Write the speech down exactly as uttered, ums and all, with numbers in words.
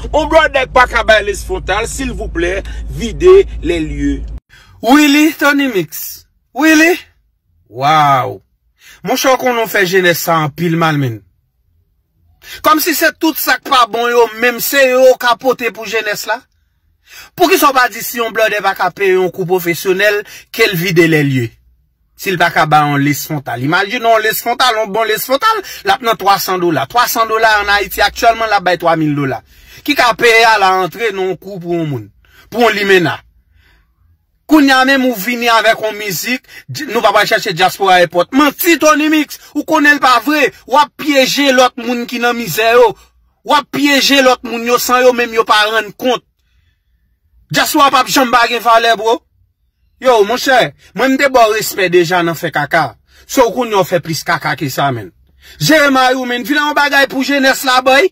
On blòdè k pa ka bay les frontal, silvouplè, vide les lieux. Willy, Tony Mix. Willy? Waw. Monchè, w konnen w fè jenès sa anpil mal, menn. Kòmsi se tout sa k pa bon yo, menm se yo w ka pote pou jenès la. Poukisa w pa di si yon blòdè pa ka peye yon kou pwofesyonèl, ke l vide les lieux? Si l pa ka bay yon les frontal. Imajine yon les frontal, yon bon les frontal, l ap nan twa san dola. Twa san dola ann Ayiti aktyèlman, l ap bay twa mil dola. Ki ka peye a la antre nan yon kou pou yon moun. Pou yon limena. Kounye a menm ou vini avèk yon mizik, di- nou pa pral chèche dyaspora èpòt. Manti, Tony Mix, ou konnen l pa vre. W ap pyeje lòt moun ki nan mizè yo. W ap pyeje lòt moun yo san yo menm yo pa rann kont. Dyaspora p ap janm pa gen valè, bro. Yo, monchè, mwen m te ba w respè deja nan fè kaka. So w kounye a w fè plis kaka ke sa, menn. Jere mari w, menn. Vin a yon bagay pou jenès la, boy.